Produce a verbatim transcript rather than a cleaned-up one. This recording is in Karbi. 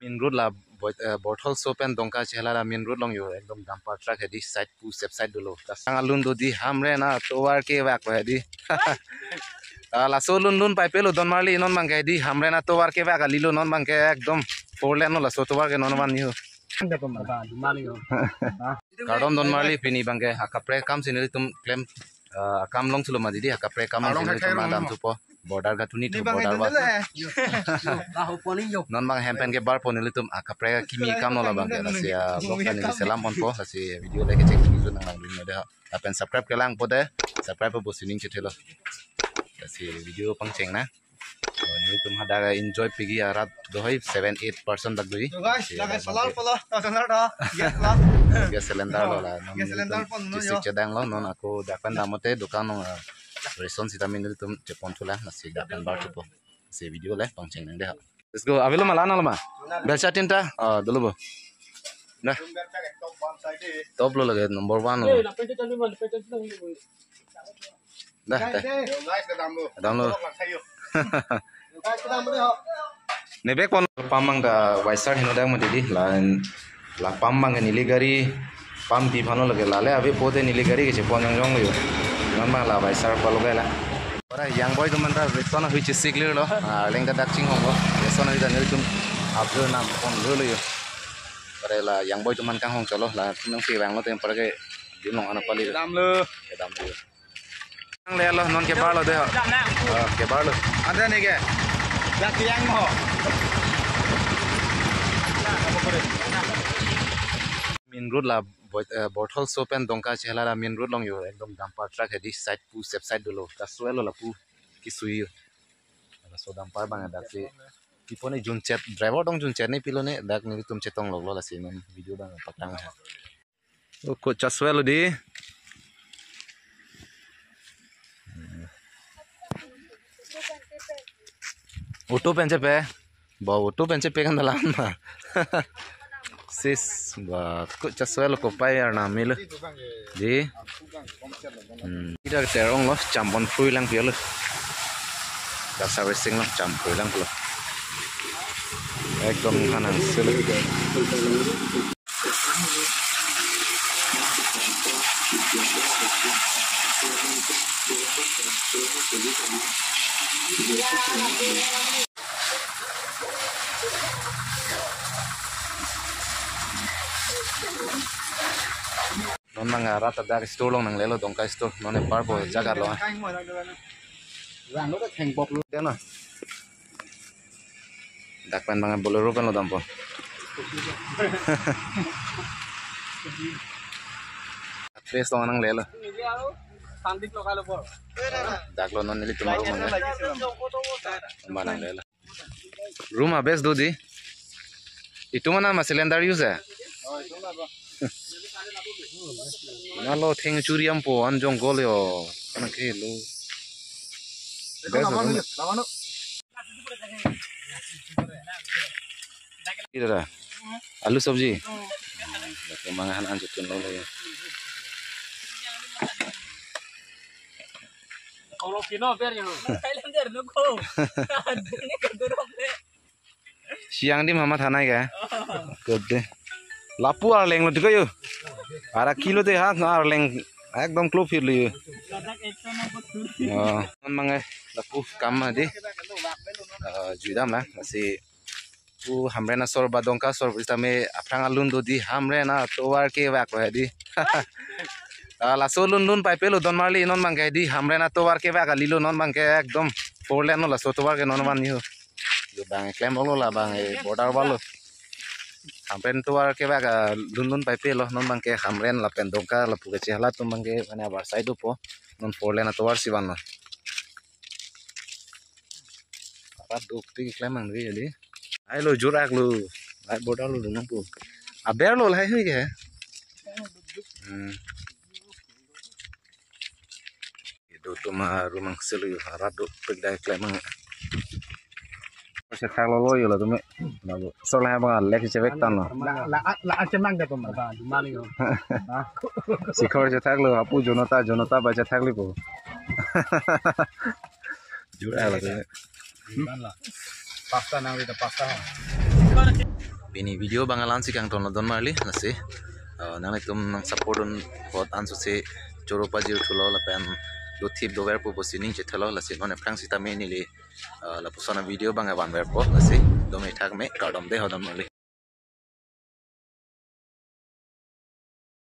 Main road la Boi-, eh, Bortholso pen Dongka chehela la main road along yo, ekdom dumper truck hedi side pu sep side dolo. Kasang alun do di Hamren atovar kevak hedi. Ah, laso lun lun pai pelo don marli non abangke di Hamren atovar kevak kali lo non abangke ekdom four lane lo laso tovar ke non van yo. Kardom don marli pini abangke akaprek akam si nelitum klem, ah, akam longthulo ma didi akaprek akam si nelitum dam thupo. Border gathuni thu border ba. Non abang hem pen kebar po nelitum akaprek akimi akam lo la abangke lasi, ah, vlog ta neli selam ponpo lasi video like check tu nang lang dun de ha. Lapen subscribe kelang po de subscribe po sining chethelo. Lasi video pangcheng nang. Oh, nelitum hadak enjoy pigi arat dohoi seven eight person dak doji. Yo guys, lasi lagi dak salam bangke pala, salam dah. Yes lah. Gas cylinder lo la. Gas cylinder pon no yo. Chesik chedang lo non ako dak pen damote dukan along, ah, ration sitame nelitum chepon thulang lasi dak pen bar thupo. Si video le pangcheng nang de ha. Let's go. Avelo ma la nang lo ma. Belcha tinta. Ah, dolo bo. Nah. Top lo lagi number one lo. Dah, dah. Dam lo. Nebek pon pam abang ta waisar hino dak ma didi la, la pam abang neli gari pam pi phano lage lale ave pote neli gari kechepon jongjong lo yo. Non abang la waisar palo gala. Ora Young Boy atum anta reson ahui chesik lir lo. Ah, leng ta dak chinghong lo. Reson ahui ta nelitum upload nam pon lo lo yo. Ora la Young Boy atum an kanghong cholo la nang si vang lo tem parke dim long ano pali. Dam lo. Dam lo. Nang le lo non kebar lo de ha. Oh, kebar lo. Ada nih ke. Dak yang mo. Main road la Boi-, eh, Bortholso pen Dongka chehela la main road along yo ekdom dumper truck hedi side pu sep side dolo. Kaswelo lapu kisui yo. Laso dumper abang dak si. Kipone junchet driver dong junchet ne pilo ne dak nelitum chetong lok lo lasi non video abang paklang. Oh, ko chaswelo di. Auto pen chepe. Ba auto pen chepe kan dalam ma. Sis, ba ko chaswelo kopai arnam milo. Di. Hmm. Ida terong lo, cham pon phrui lang pia lo. Dak servicing lo, cham phrui lang lo. Ekdom hanang selo. Non abang rat adak store along nanglelo Dongka store. Non e par bo jaga lo. Rang lo dak hang bok lo. Dena. Dak pen abang Bolero pen lo dampo. Place along nanglelo. Dak lo non nelitum arum abang. Abang nanglelo. Room abes do di. Itum mana ma cylinder use hai? Nalo theng churi ampo an jongkol yo. Kana ke lo. Bes room. Ida da. Alu sabji. Dak mangan an chutun lo lo. Kalau kino ber yo. Thailand der no ko. Ini kedorok de. Siang di mama thanai ke. Kede. Lapu arleng lo diko yo. Ara kilo de ha na arleng ekdom klop phir lo yo. Ladak ekta na bosur. Oh, mangai lapu kam ma di. Eh, juidam la lasi. Pu Hamren asor ba Dongka asor sitame aphrang alun do di Hamren atovar kevak hedi. Ah, laso lun lun pai pelo don marli non abangke di Hamren atovar kevak kali lo non abangke ekdom four lane lo laso tovar ke non van yo. Yo abang klem lo la abang border wall lo. Hamren tovar kevak, ah, lun lun pai pelo non abangke Hamren lapen Dongka lapu kachehela atum abangke mane abar side dopo non four lane atovar si van lo. Arat duk ti klem ang ri di. Ai lo jurak lo. Ai border lo dunang pu. Aber lo lahai hui ke. Hmm. Itum atum arum angselo yo arat duk pik dai klem ang. Chethak lo lo yo lo tumi. Sol hai bang lek chevek tan lo. La la la chemang ke tum. Ba dumali yo. Sikhor chethak lo apu jonota jonota ba chethak lipo. Jura la tumi. Pasta nang rita pasta. Pini video abang la-an si kangton lo don marli, lasi, uh, nanglitum nang support dun apot ansose choro pajir thulo lapen dothip doverpo pusi ning chethelo, lasi non aphrang sitame neli, uh, lapuson a-video abang vanverpo, lasi dome thakme, kardom de ho don marli.